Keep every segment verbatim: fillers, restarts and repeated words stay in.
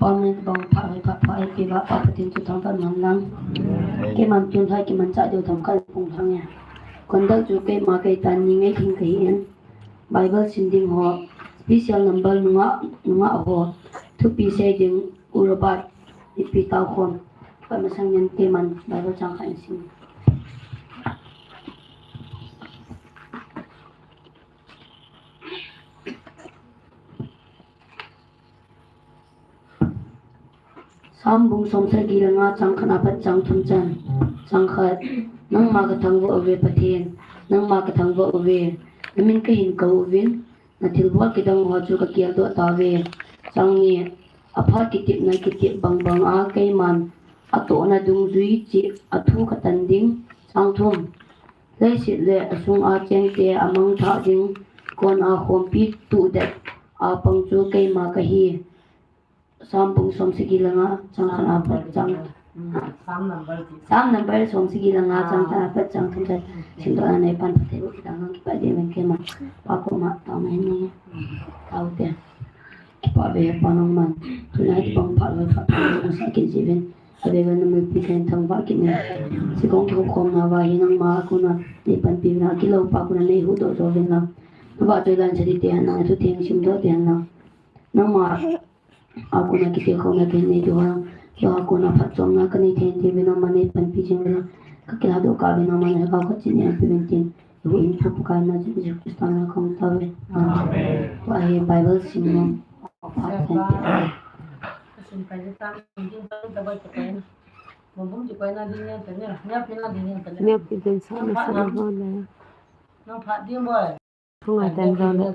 Amen. Bang pha hai pha pha hai pi ba pa Pathen chu thangvah man lang. Keiman tun hai keiman cha deu tham kan pung thang ya. Kon dau chu keima kei tan ni ngai thing kahi in. Bible sim ding ho, special number nunga, nunga ho, thupi sei ding u Robert, ipi tau khom. Ka masang ngen keiman Bible chang khat in sim. Sam bung som sagi le nga chang khat apat chang thum chan. Chang khat, nangma ka thangvah uve Pathen, nangma ka thangvah uve, na min ka hin kou uvin, na thilbol kidang ho chu ka geldoh tauve. Chang ni, aphat kitepna kitep bang bang a keiman atohna dungjui cheh a thu ka tan ding. Chang thum, leiset le asung a chengte a mangthah ding kon a khompi tudet a pang chu keima kahi. Sam bung som sagi le nga chang khat apat chang. Sam number som sagi le nga chang khat apat chang thum chan. Simdoh na nei pan Pathen u kidang nang kipa ding uvin keima pa koma tau mai ni. Tau te. Kipa ve pa nangman. Tuna hi bang pha lo pha pa nang sa kin ji uvin. Ave ve na mui pi ken thangvah kin ni. Si kong ki khom na va hi nangma kona nei panpi na kilo pa kona nei huhdoh jo uvin lang. Na vahchoi lan sa di te han lang, thu theng simdoh te han lang. Nangma a kona kitilkhouna kahin nei diu ham, keiho a kona phatchomna kanei thei diuvin nangman nei panpi jing uvin lang, kakilahdoh kah uvin nangman Lhagao Theng in eipanpi uvin tin, eihuhhingpu Pakai na Jesu Christa min a kahung tauve. Amen. Tua hi Bible simna phat kahin pe. Neo pi den sa na sa na ho le. Thungai ten jo le.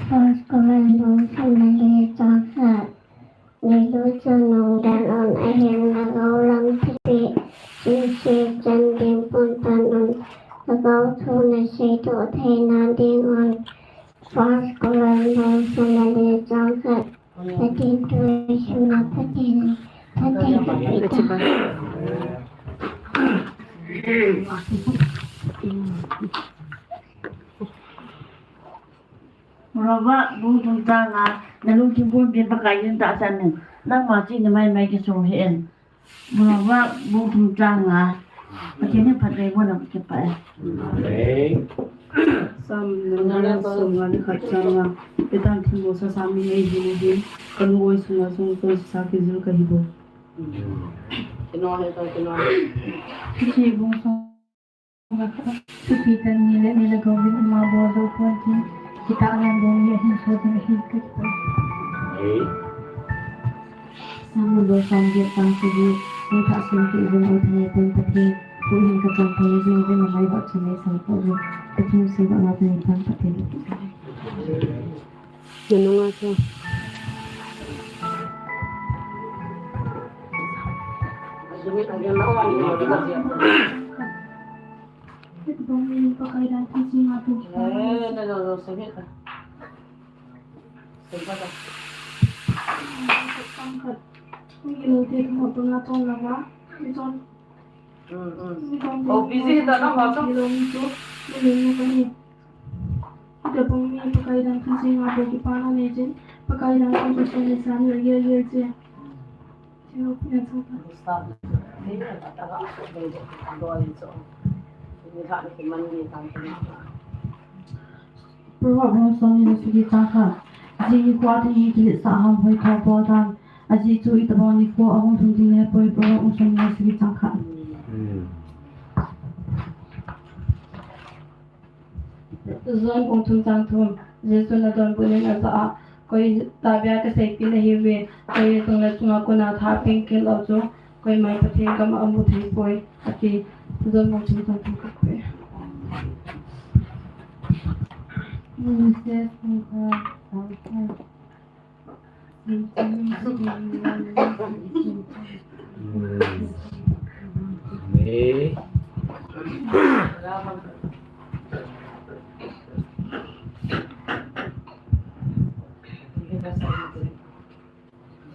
First Corinthians bung som le li chang khat. Neilu chu nungdan un ahin, Lhagao lam thupi chunse chan ding pon pan un, Lhagao thu naseidoh theina ding un. First Corinthians bung som le li chang khat. Pathen thu isuna Pathen in phatthei kape ta. Proverb bung thum chang nga, nalungthim pumpi in Pakai in tahsan in, nangma chihna maimai kiso hih in. Proverb bung thum chang nga, Pathen in phatthei boh na kipah e. Amen. Sam number som nga le khat chang nga, Pathen themmo sa sa mi nei hin hin, kanu oi sunga sung sung sa kijil kahi bou. Kino he to, kino he. Hiche bung som nga khat, thupi tah ni le ni le gou vin ama bol jou pon tin, kitah nan bou ni ahin so ding ahi kati. Amen. Sam number som get chang sagi, nangthah sung kit uvin O Thanei pen Pathen, tuhin kachom thei jing uvin, nangai vah chun neisang tauve. Pathen seidohna Thanei pen Pathen. Nanunga chu. Itobang mi Pakai dan thusei nga bou kipana. Eh, no, no, no, same here. Same here. Same here. Kung ilote thum panga tong lava, mi chon. Mm, mm. Mi chon. Oh, busy hita na ho to. Kilo mi chu, mi lung na kani. Itobang mi Pakai dan thusei nga bou kipana nei jin, Pakai dan thusei nei sa ni ye ye che. Proverb bung som ni le sagi chang khat. Jing nikho a thil hi kiletsah ham hoitah bol dan. Ajeh chu itobang nikho ahung lhung ding le hepoi. Proverb bung som ni le sagi chang khat. Hmm. John bung thum chang thum. Jesun adonbutnin ajah a, koi tahbeh a kaseipeh nahiuve, koi chungle chunga kona thah peng kit lou chu, koima Pathen gam amu thei poi, ati. John bung thum chang thum khat pe. Moses bung khat chang khat.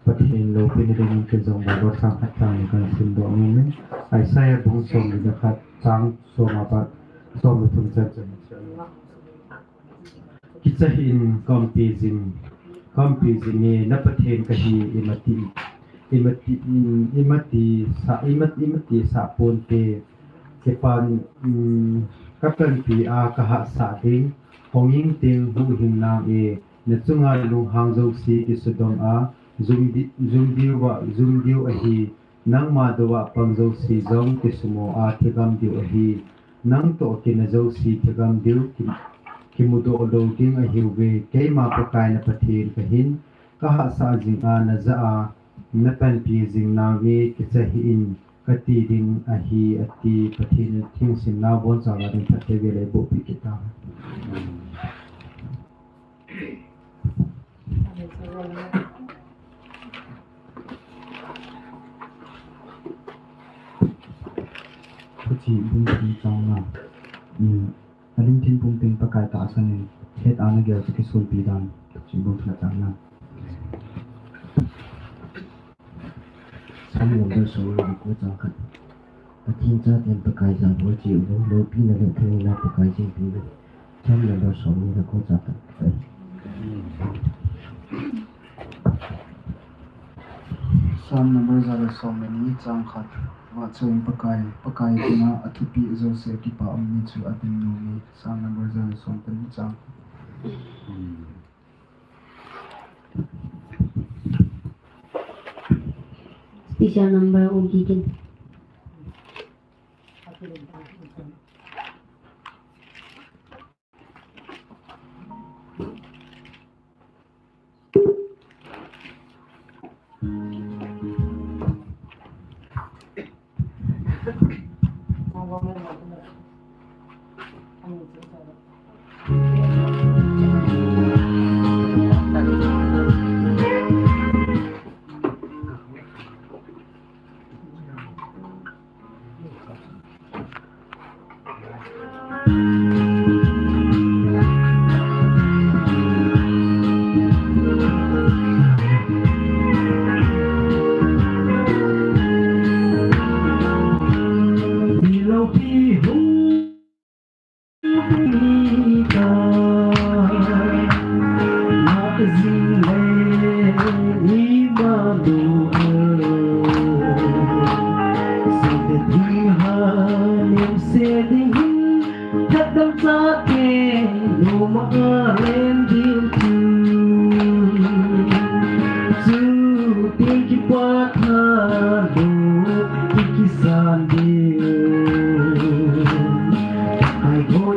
Pathen loupina dingin kijong Bible chang khat chang ni kahin simdoh nge. Isaiah bung som le khat chang som apat som le thum chan. Kicha hih in, kaumpi jing, kaumpi jing e, na Pathen kahi, ima ti, ima ti, ima ti sa, ima, ima ti sa ponte. Kipan, um, ka panpi a ka hahsat ding, hung hing teng huhhing nang e, na chunga lunghang jouse kisudong a, jum di-, jum diu a, jum diu ahi, nangma dou a pang jouse jong kisumo a thigam diu ahi. Nang toh kina jouse thigam diu ki, kimudoh lou ding ahiuve. Keima Pakai na Pathen kahin, ka hahsat jing a na jah a, na panpi jing nang e, kicha hih in kati ding ahi, ati. Pathen in thengsimna boncha a ding phatthei vel eiboh peh kit tahen. Thuchih bung thum chang nga. Hmm. Alungthim pumpi in Pakai tahsan in, het a na gel chu kisulpi dan. Thuchih bung thum chang nga. Psalm number som ni le ko chang khat. Pathen chaten Pakai jabol cheh uvin, loupina le thaneina Pakai jingpeh uvin. Psalm number som ni le ko chang khat. Psalm number ja le som le ni chang khat. Vahchoiyin Pakai, Pakai chunga athupeh jouse kipa um ni chu adim nom e. Psalm number ja le som le ni chang khat. Special number, O Deacon.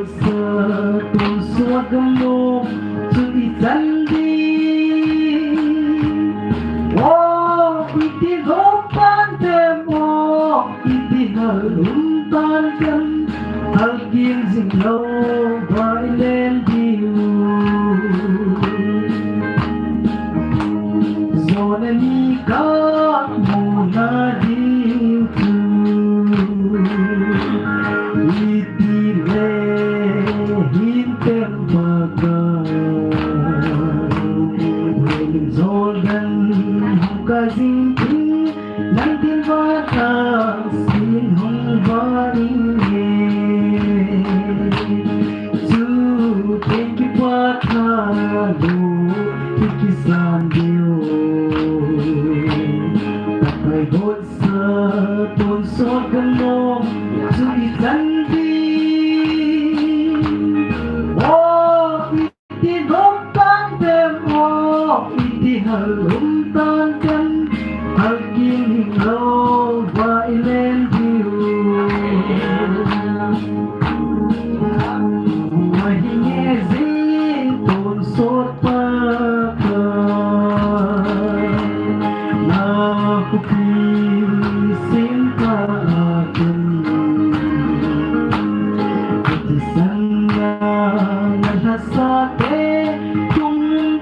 Sa tonsot gamnom chu ichan ding. O, iti lom tan tem o, iti hal um tan tem, hal kim jing lou va ilen diu. Jona ni ka muna diu chu. Iti le hin tem Pakai. Len jol dan hung ka jing tin, nang tin va ka sin hung va ning e. Chu ten kipa tha lo, ki kisan diu. Pakai got Sa tonsot gamnom chu ichan ding. O, iti lom tan tem o, iti hal um tan tem, hal kim hing lou va ilen diu. Ahi nge jing tonsot Pakai, na khopi sem ka a ken. Ka thisan na, na lhasa te, kum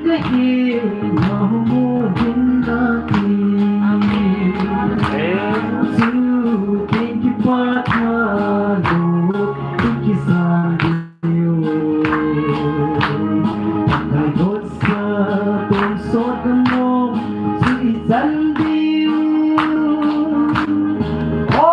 ka hi, na hu mu hin na ti. Amen. Chu ken kipa tha lo, ki kisan diu. Pakai got sa tonsot gamnom chu ichan diu. O,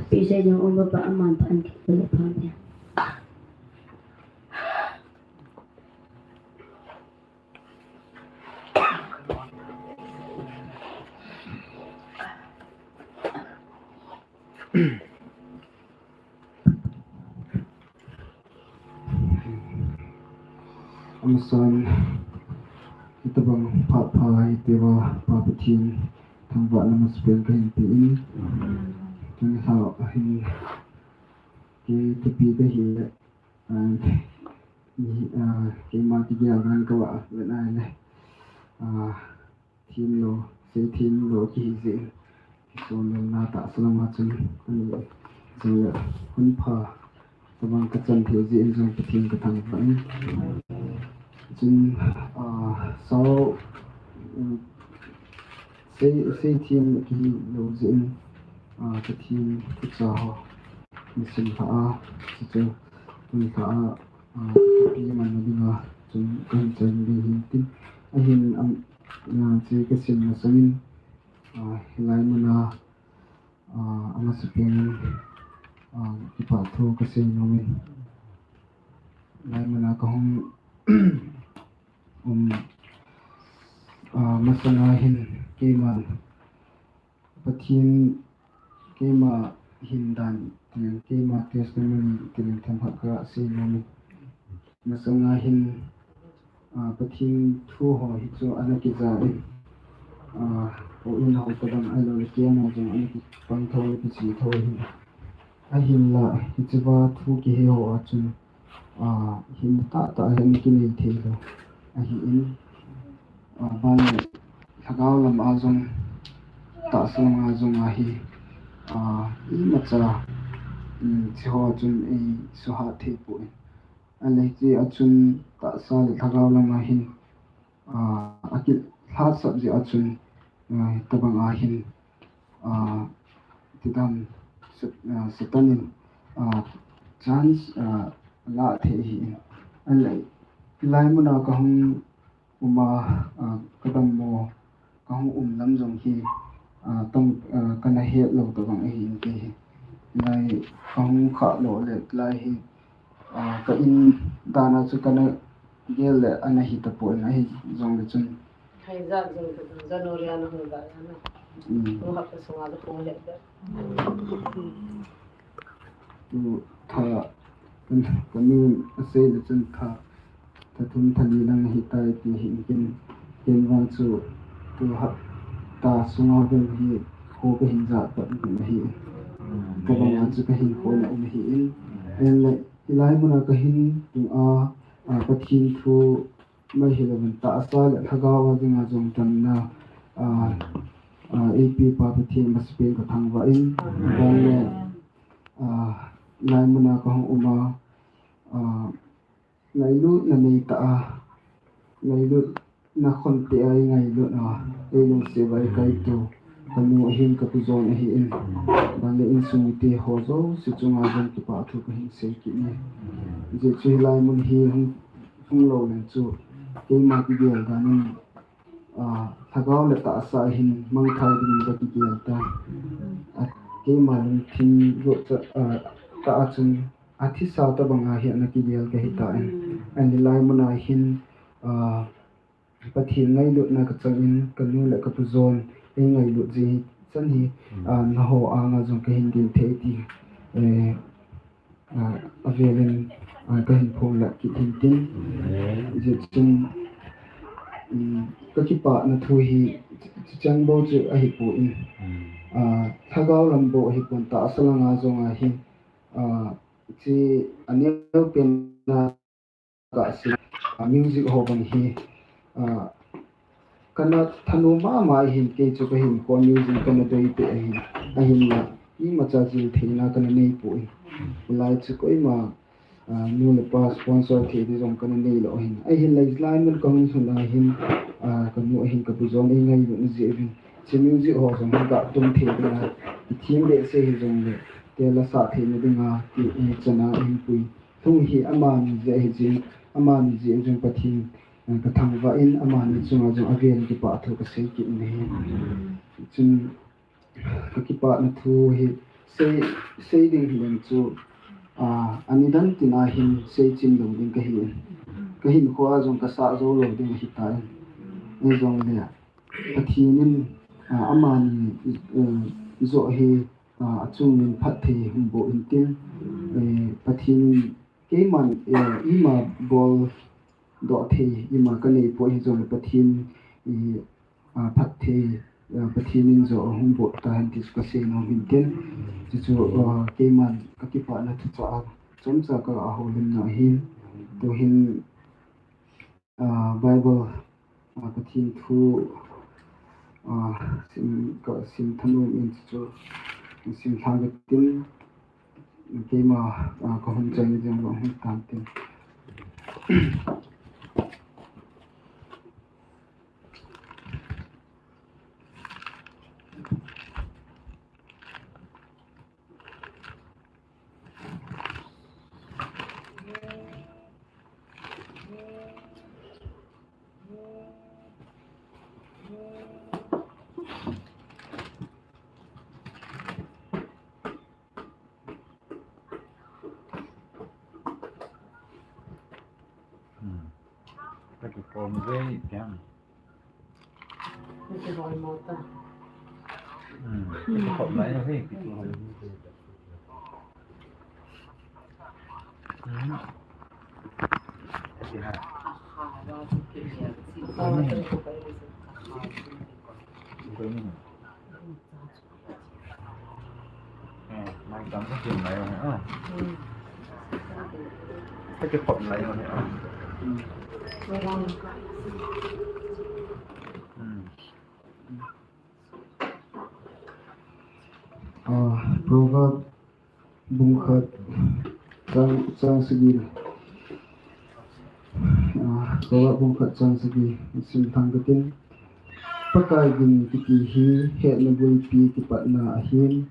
Pi se jong um ba pa aman pan ki le pan ya. Amasan, hitabang phat pha hitia Pa Pathen thangvahna masapen kahin pe in. Tuni lha hin kithupi kahi, ah, ni, ah, keima kigel dan kavah vet nai le. Ah, Themlou, seithemlou kihi jeh in, kisonlelna tahsa lama chun, ani, jong le, hunpha, tabang kachan thei jeh in jong Pathen kathangvah in. Chun, ah, sao, um, sei, seithem kihi lou jeh in, ah, Pathen thucha ho, nisim lha a, chuchu, tun lha a, ah, kapi man na dinga, chun kahin chai ding ahin tin. Ahin, am, ah, che kasim masangin, ah, hilai muna, ah, amasapen in, ah, kipa thu kasei nom in. Hilai muna kahung, um, ah, masanga hin keima Pathen keima hin dan, keima testimony, themkhat kasei nom in. Masanga hin, ah, Pathen thu ho hi chu ana kija in, ah, o in ho tobang ahilou le kei a jong ana kipang tho le kiche tho ahin. Ahinla, hichea thu kihe ho a chun, ah, him tahtah hi ana kinei thei lou ahin, ah, ban le lhagao lam a jong, tahsa lam a jong ahi, ah, imacha, um, hiche ho a chun eisuhat thei poi. Ahile hiche a chun tahsa le lhagao lam a hin, ah, akilhatsah jeh a chun, ah, hitabang a hin, ah, tidam, Sat-, ah, Satan in, ah, chance, ah, alah thei ahin. Ahile, hilai muna kahung um a, ah, kadammo, kahung um lam jong hi, ah, tam, ah, kana het lou tobang ahin kei hi. Hilai kahung khah lou le, hilai hi, ah, ka in dan a chu kana gel le ana hi tapon ahi jong le chun. Hijat jong ka January a nahung da ya na. Hmm. Hung hap ka sunga da hung het da. Tu tha, kan, kanun asei le chun tha, tha thum tha li lang ahitai ti hin ken, ken vang chu tu hapta sunga ven hi kho kahin jat pat ding ahi. Ka bang a chu kahin kho na um ahin. Ahinla, hilai muna kahin tung a, a, Pathen thu mai hilouvin tahsa le lhagao a dinga jong damna, a, a, eipe Pa Pathen masapen kathangvah in, aban le, a, hilai muna kahung um a, a, ngailutna neitah a, ngailutna khonte a eingailut a, eilungset uva eikaito kanu ahin kapu jon ahin, aban le insung mite ho jouse chunga jong kipa thu kahin sei kit e. Hijeh chun hilai mun hi hung, hung lou leng chu keima kigel dan in, a, lhagao le tahsa a hin mangthai dingin kakigel tan. A, keima lungthim jouse, a, tah a chun athisa tobang a hi ana kigel kahi tan. Ahin hilai muna hin, a, Pathen ngailutna kachang in kanu le kapu jon eingailut jeh hi chan hi, a, nangho anga jong kahin gel thei ti, eh, a, avelin, a, kahin phonglah kit hin tin. Hijeh chun, Kakipana thu hi, chuchang bou chu ahipoi. Lhagao lam bou ahipon, tahsa langa jong ahi. Aneo pen a kasei, music ho bang hi, kana thanom mama ahin, kei chu kahinkho music kana dei peh ahin, ahinla imacha jil theina kana neipoi. Hilai chu koima nu le pa sponsor thei ding jong kana neilou ahin. Ahinla hilai mun kahung lhun ahin, kanu ahin kapu jong eingailut jeh uvin, hiche music ho jong hi gatum thei dinga, ithem behseh hijongle, tela sah theina dinga ti, chana ahinpui. Thu hi amani jeh ahi jeh, amani jeh jong Pathen kathangvah in, amani chunga jong avel in kipah thu kasei kit in ahi. Chun kakipana thu hi sei, sei ding hileng chu, anidan tina hin seichim lou ding kahi in. Kahinkhoa jong kasah jou lou ding ahitan. Hijongle Pathen in, amani joh hi, achungin phatthei hung boh intin, Pathen in keiman, ima boldoh thei ima kaneipoi, hijongle Pathen, phatthei, Pathen in joh ahung boh tahen ti chu kasei nom intin. Chuchu, keiman kakipana thuchah a chomcha kaga houlimna ahin. Tuhin Bible, Pathen thu, sim, kasim thanom in chu, sim lhang katin, keima, kahung chaina ding vang hung tan tin. Kakikhom ve tiam. Kakikhom mo ta. Kakikhom lai na ve. Proverb bung khat chang, chang sagi. Proverb bung khat chang sagi sim thang katin. Pakai gin kiti hi hetna bulpi kipatna ahin,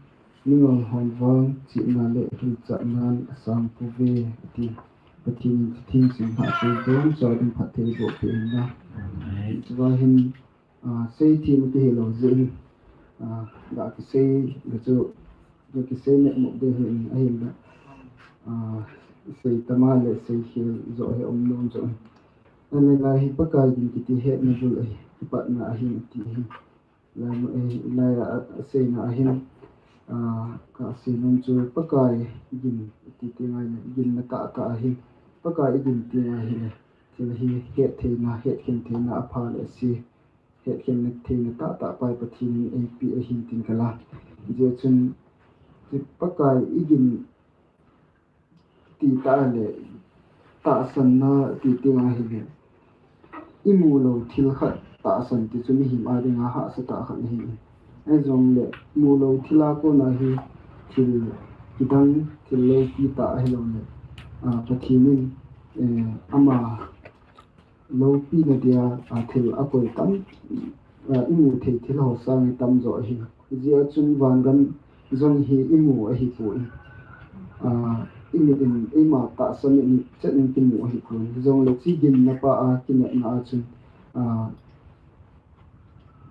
mingol hon vang chihna le hilchatnan asang pouve, ati. Pathen in thuthingsing hahsat chom chom ding phatthei boh peh in na. Chua hin, sei them kihilou jeh in, ga kisei, ga chu, ga kisei metmut ding ahin, ahinla, sei tama le sei khel joh hi um nom joh. Ahile lai hi Pakai gin kiti hetna bul ahi, kipatna ahin ati hi. Lai, lai a, aseina ahin, kasei nom chu Pakai gin iti teng ahile, ginna tahtah ahin, Pakai igin teng ahile, thil hi hettheina, hetkhen theina apha le ase, hetkhen theina tahtah pai Pathen in eipeh ahin tin kala. Hijeh chun, Pakai igin ti tah le, tahsanna ti teng ahile, imu lou thil khat tahsan ti chu mihem a dinga hahsa tah khat ahi. Ahijongle, mu lou thil a kona hi thil kidang, thil loupi tah ahiloule, Pathen in, ama loupina dia, thil akoi tam, imu thei thil ho sanga tamjo ahi. Hijeh a chun vangam jong hi imu ahipoi. Imit in, eima tahsan in chet in kimu ahipoi. Hijongle hiche ginna pa a kinepna a chun,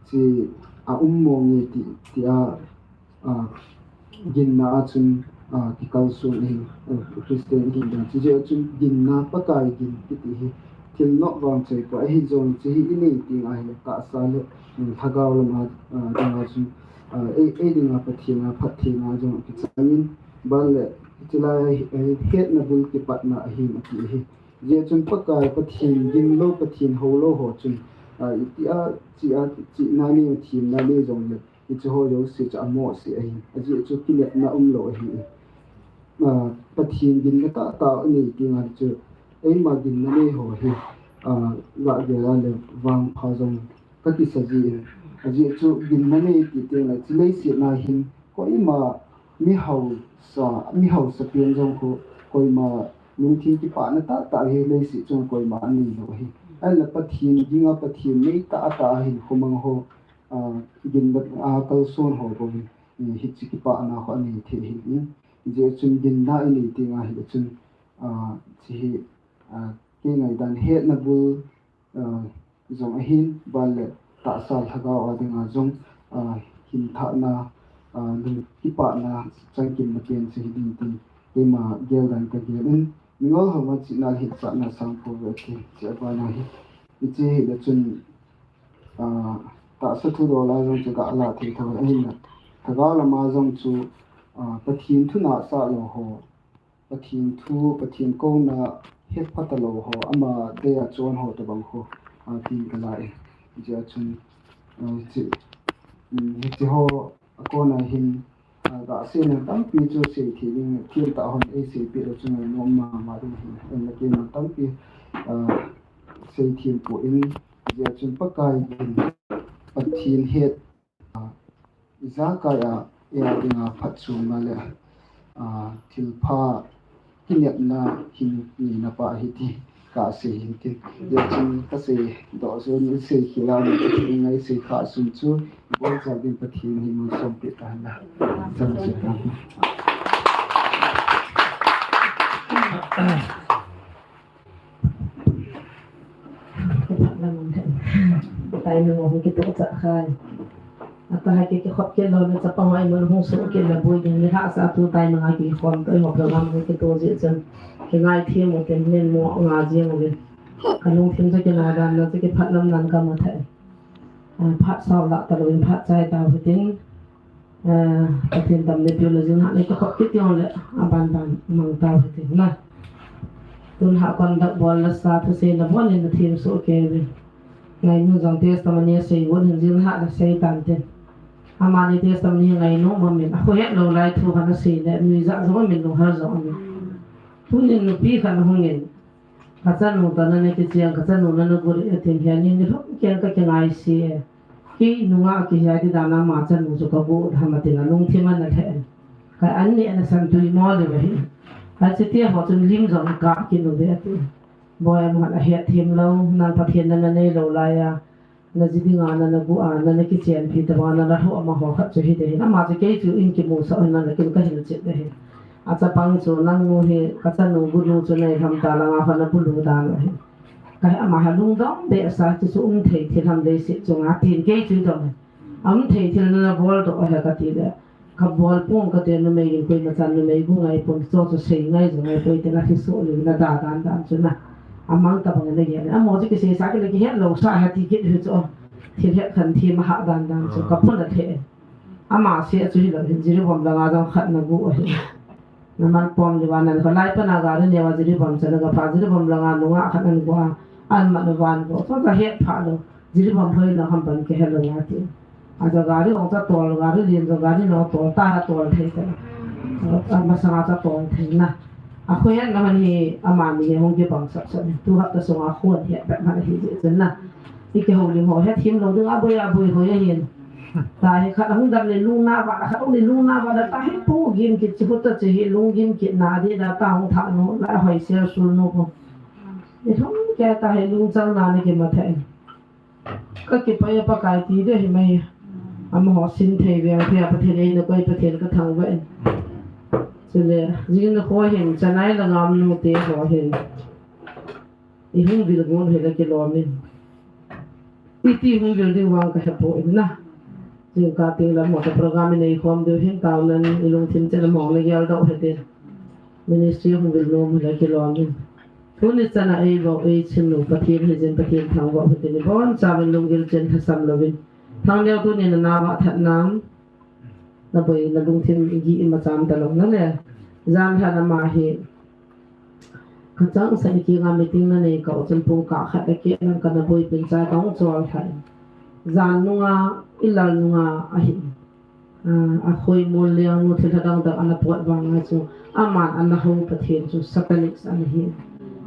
hiche aum monge ti, tia, ginna a chun, kikalson ahi, Christian ihi dan. Hijeh a chun ginna Pakai gin kiti hi thil nop vang choi poi, ahijongle hiche hi inei teng ahile tahsa le, lhagao lama, dinga chun, ei, ei dinga Pathen a phattheina jong akichangin, ban le, hiche lai a hi, hetna bul kipatna ahin ati ahi. Hijeh chun Pakai Pathen ginlou, Pathen houlou ho chun, Ah, iti a, chi a, chi na ni, thim na ni jong le, hichu ho jouse chu amo se ahi. Ajeh chu kinepna umlou ahi. Ah, Pathen ginna tahtah anei teng a chu, eima ginna nei ho hi, ah, ga gel a le vangpha jong ka kisa ji in. Ajeh chu ginna nei ti teng le, chu leiset na hin, koima mi hausa, mi hausa pen jong khu, koima lungthim kipana tahtah hi leiset chunga koima anei lou ahi. Ahinla Pathen ginna, Pathen nei tahtah a hin khomang ho, ah, ginna, ah, kalson ho bou hin, eh, hiche kipana ho anei thei ahi. Hijeh chun ginna inei teng a hile chun, ah, hiche hi, ah, kei ngaidan hetna bul, ah, jong ahin, ban le tahsa lhagao a dinga jong, ah, hinthahna, ah, lung kipana, changkimna pen chu hiding tin, keima gel dan ka gel in, mingol ho ma chihna le hetsahna sang poi ve ti, hiche a ban a hi. Hiche hile chun, ah, tahsa thu dol a jong chu ga la thei tho ahinla. Lhagao lama jong chu, ah, Pathen thu nahsah lou ho, Pathen thu, Pathen kouna het pha talou ho, ama dei a chon ho tobang khu, ah, tin ka la e. Hijeh a chun, ah, hiche, um, hiche ho a kona hin, ah, ga seina tampi chu sei thei ding, thil tah hon ei seipeh lou chu ngainom mama ding ahi. Ahinla keiman tampi, ah, sei thei poi, hijeh a chun Pakai in Pathen het, ah, ijakai a, eia dinga phatchomna le, ah, thilpha kinepna hin neina pa ahi ti kasei hin tin. Hijeh chun kasei doh jong, sei khel a, ngai sei kha sun chu, ibonchauvin Pathen in malsom peh tahen. Chang chu. Timing hung kitoh cha khai. Atahai ki, kikhop kit lou le chapang ho imut hung soh kit le boi ding ni hahsa tu timing a kikhom toh ho program hung kitoh jeh chun. Kingaithem u tin nen mo nga jeng uvin. Kalungthim chu kinoh dan le chu kiphat lam dan kamu thei. Ah, phat sao lah talou in phat chai tau hitin. Eh, Pathen damna peh le jing hah le kikhop kit jongle, aban ban mang tau hite na. Tun hah conduct bol le sa thusei na bol in na themsoh kei uvin. Ngainu jong testimony asei uvin hin jing hah le sei tan tin. Amani testimony ngainu mamin. Akhohet lou lai thu hah na sei le, nuijat jong amin, nuhar jong amin. Tunin nupi khat ahung in. Kachanu toh nana kichen, kachanu nana guh e tin, hiche ni nilhum ken kakingaise e. Kei nungah kihi a ti dan a ama chanu chu kaguh ham atin, alungthim ana lheh in. Ka an neh nasan tui mo le ahi. Hiche ti ho chun lim jong kap kit uve ati. Boi, amahon ahet them lou, nang Pathen nana nei lou lai a. Na ji dinga nana guh a, nana kichenpi tabang a nana lhuh a, amaho khat chu hiding ahin. Ama chu kei chu in kimusah u ahin, nana kin kahil chet ding ahin. Achapang chu, nangnu hi kachanu bulu chu nei ham ta, langa hon nabulu dan u ahin. Kahe ama hi lungdong behseh, chuchu umthei thil ham leiset chunga, tin kei chu idong ahin. Aumthei thil nana boldoh ahi kati le. Kabol pon kati, numei in koima chan numei guh ngai pon, chu chu sei ngai jong ngai poi, tina thi soh lou na da dan dan chu na. Amang tabang na gel. Amaho chu kiseisa kile kihet lou sa ha ti kit hi chu. Thil het khan thim ahah dan dan chu. Kaphun athe. Ama se chu hilou hin Jiribam langa jong khat naguh ahi. Naman pom le vang nan kholai pana gari neo a Jiribam chan a gapha, Jiribam langa nungah khat aguh a. Aman van guh. Chu kahet pha lou. Jiribam hoi lang ham pan kihe lou ati. Aja gari ong cha tol, gari lien jong gari neo tol, ta ha tol thei ta. Amasanga cha tol thei na. Akhohet na man hi amani hi hung kibang sap sap. Tu hapta sunga khon het bep man ahi jeh chun na. I kihoulim ho het him lou ding aboi aboi hoi ahin. Tahi khat ahung dam le lungna va, khat ahung le lungna va, tahi pu gim kit chi hu ta chi hi lunggim kit na di da ta hung tha nu la hoi sel sul nu ko. I thum ke tahi lungchang na ni kimatha in. Kakipah e Pakai ti ding ahi mai. Amaho sin thei veng thei a Pathen eina koi Pathen kathangvah in. Chule, jing nikho hin, Chennai langa um nute ho hin. Ihung vil gon hile kilom in. Iti hung vil ding vang kahe poi na. Jingkah teng lam ho toh program inei khom diu hin taona in ilungthim chen amaho nagel doh hite. Ministry hung vil nom hile kilom in. Tuni chan a eivou, eichim lou Pathen hijin Pathen thangvah u hitin, ibonchauvin lunggil chen lhasam louvin. Thangneo tuni nana vah that nam. Naboi nalungthim gih imacham talou nale. Jan lhan ama hi. Ka changseh in kinga meeting na nei kah u chun pung kah khat a keh lang kana boipin chai kahung chol lhah in. Jan nunga, i lal nunga ahin. Ah, a khoi mol leng nu thil dang dang ana pot vang a chu. Aman ana ho Pathen chu satanic ana hi.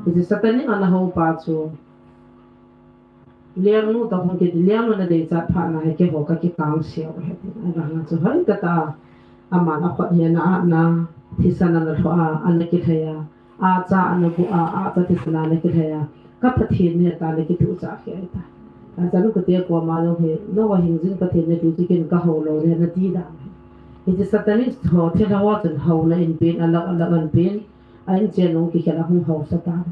Hiche satanic ana ho pa chu. Lengnu toh hung kiti, lengnu na deichat phat na hi keiho ka kikang siau hi. Ahivang chu hoi tah tah a, aman akhut hi ana, ana thisan ana lho a, ana kilhai a, acha ana bu a, acha thisan a ana kilhai a, ka Pathen ni ta ana kituh cha hi ta. Acha nu kate koma jong hi, noa hing jing Pathen ni tu chu ken ka ho lou le nati dan hi. Hiche satanic ho, thilha ho chun ho na in pen, alah, alah in pen, a in chen nung kikhel a hung ho sa ta.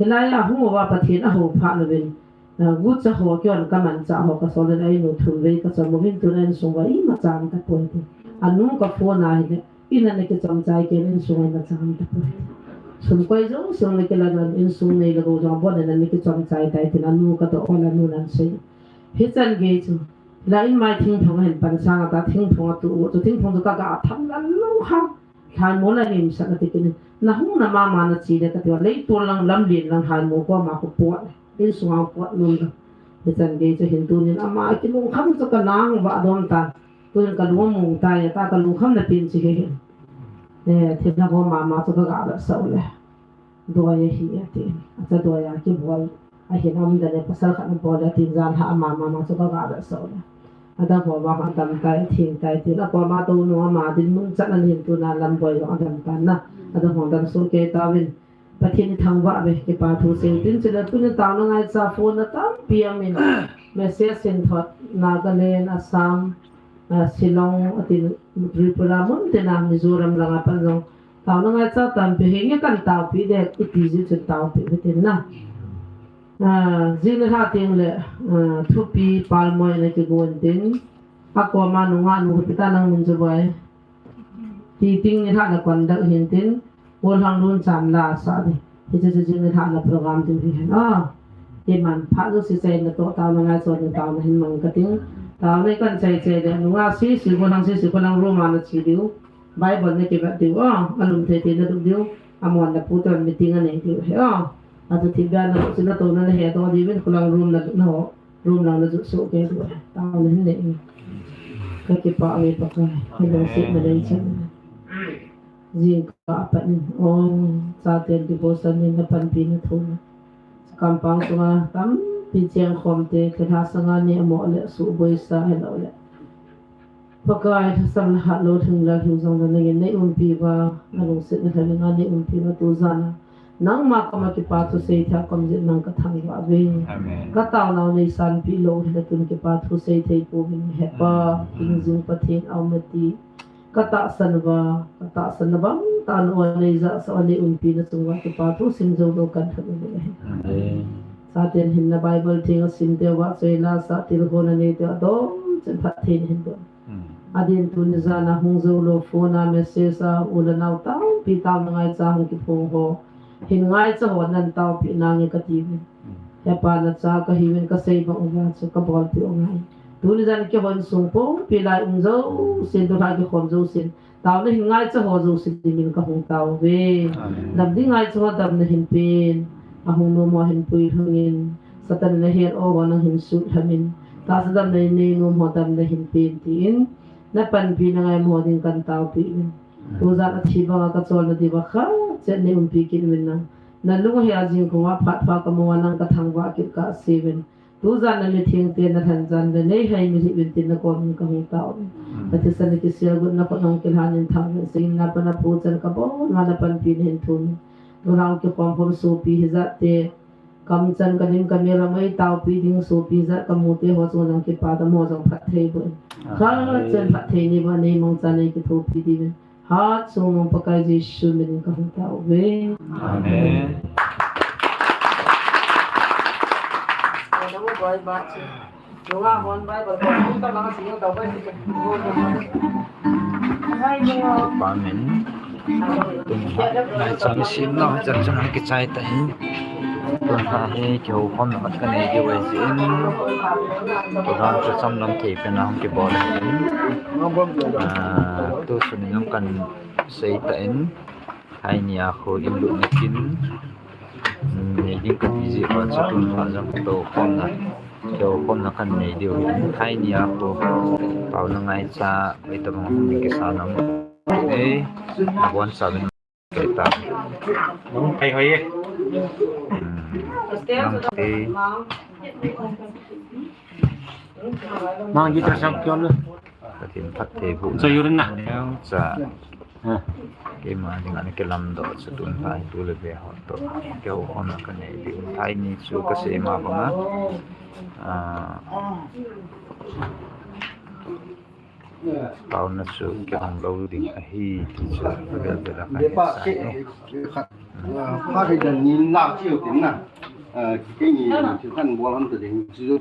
Hilai a hung uva Pathen aho phat louvin, Ah, gucha ho kihon ka manchah ho ka sol in a inu thum vei ka chom uvin tun a insung uva ima chang tapoi ti. Anu ka phone a hile, in ana kichom chai kei in insung uva ima chang tapoi ti. Sum koi jouse ana kila doh in insung nei le gou jong abon in ana kichom chai tai tin anu ka toh ol anu nan sei. Hichan gei chu. La in mai thingphung ahin pan sang a ta thingphung atu u chu thingphung chu ka ga tham lal lou ha. Lhaimo la nim sa kati kit in. Na hung na mama na chi le kati uva, leitol lang lamlen lang lhaimo koma khu pot. Insung a pot nom le. Hichan gei chu hin tunin ama kilungkham chu ka nang va dom ta. Tunin ka lung mong ta ya ta ka lungkham na pin chi hi hin. Eh, thil na ho mama chu ka ga la sau le. Doi ahi ati. Acha doi a kibol. Ahin aum dan le pasal khat na bol le tin jan ha ama mama chu ka ga la sau le. Adang ho vang adang tai, thing tai tin. Akoma tou nu ama dinmun chan ahin tuna lam boi vang adang tan na. Adang ho dang su kei tauvin. Pathen thangvah ve kipa thu sei tin chule tuni taona ngaicha phone na tampi amin. Message hin thot Nagaland, Assam, ah, Shillong, atin Tripura mun tina Mizoram langa pan jong. Taona ngaicha tampi hinge kan taopi de iti ji chun taopi ve tin na. Ah, jing le lha teng le, ah, thupi palmoi na kigon tin. Akoma nunga nu pita nang mun chu boi. Ti ting ni lha na kon dak hin tin. Golhang lun chan la sa di. Hiche chu jing ni lha na program ding hi hen. Ah, ti man pha lu si sei na to taona ngai so ni taona hin mang ka ting. Taona kan chai chai le nunga si si golhang si si golhang room a na chi diu. Bible na kivet diu, ah, alum thei thei na duh diu, amon na pu toh meeting anei diu hi, ah. Atu thil bia na duh chu na toh na na he toh diu vin khulang room na duh na ho, room lang na duh soh kei diu, taona hin nei. Ka kipah nge Pakai, ka lungset na nei chan. Jingkah a pat in, oh, chaten devotion in na panpi na thum. Kampang chunga tampi cheng khom te, thilha sanga ni amo le suhboi sa hello le. Pakai, thasam le hatlo, lhing le lhing jong le nangin nei umpi uva, na lungset na lhavinga nei umpi uva tu jan a. Nangma koma kipa thusei thei a kom jin nang ka thangvah uve. Amen. Ka taonau nei sanpi lou hile tun kipa thusei thei pouvin hepa, hingjing Pathen aum e ti. Ka tahsan uva, ka tahsan na bang tah a nei jahsah uva nei umpi na chung uva kipa thu sim jou lou kan thot uve. Amen. Chaten hin na Bible theng a sim teu va choi la sa til ho na nei teu a dom chen phatthei na hin don. Hmm. Adin tuni jan a hung jou lou phone a message a u le nau tampi taona ngaicha hung kiphong ho. Hin ngaicha ho nan taopi nange kati uve. Hmm. Hepa na cha ka hiuvin ka sei bang uva chu ka bolpi u ngai. Tuni jan kihon sung pumpi lai um jousen, tu lai kikhom jousen. Taona hin ngaicha ho jouse dingin ka hung tao uve. Amen. Dam ding ngaicha ho damna hin pen. Ahung nom ho hin puilhungin. Satan le hell o ho nang hin sutlhamin. Tahsa damna nei nom ho damna hin pen tin. Na panpi na ngai mo ding kan taopi uvin. Tujan athi banga ka cholna diuva khat chet nei umpi kit uvin nang. Na lung hi a jing kong a phat pha ka mo a nang ka thangvah kit ka sei uvin. Tujan na mitheng te na lhan jan le nei hai mi hi uvin tin na kom in ka hung tao uvin. Hmm. Ka thisan kisel got na khut hong kilhan in thang in sing na pa na pu chan ka bon ma na panpi na hin thum. Tuna hung kikhom khom sopi hijat te. Kam chan ka lim ka mel a mai taopi ding sopi jat ka mu te ho chung jong kipa dam ho jong phatthei boh in. Amen. Khat chan phatthei nei boh nei mangcha nei kithopi diuvin. Hat sung nung Pakai Jesu min in ka hung tao uve. Amen. Amen. Nai chang sim na chan chan kichai ta in. Tun ha hi kihou khom na mat ka nei diu ahi jeh in. Program chu cham lam thei pen a hung kibol in. Ah, tu sun in hung kan sei ta in. Hai ni a khu in lut na kin. Nei ding kati jeh uva chu tun phat jong kihoukhomna, kihoukhomna kanei diu ahi. Thaini a khu taona ngaicha, hitabang hung ding kisa nam. Ei, nabonchauvin kei ta. Hoi, hoi e. Hmm, nang te. Mang guitar sang kion le. Pathen phattheiboh. Cha yurin na. Neocha. Ha. Keima dinga ana kilamdoh chu tun phat hi tu le ve ho toh kihoukhomna kanei diu. Thaini chu kasei ma banga, ah, taona chu kihong lou ding ahi ti chu avel vel a kahin sei e. Phat hi dan nin lak chiu tin na. Ah, keini thil khat bol ham ta ding chu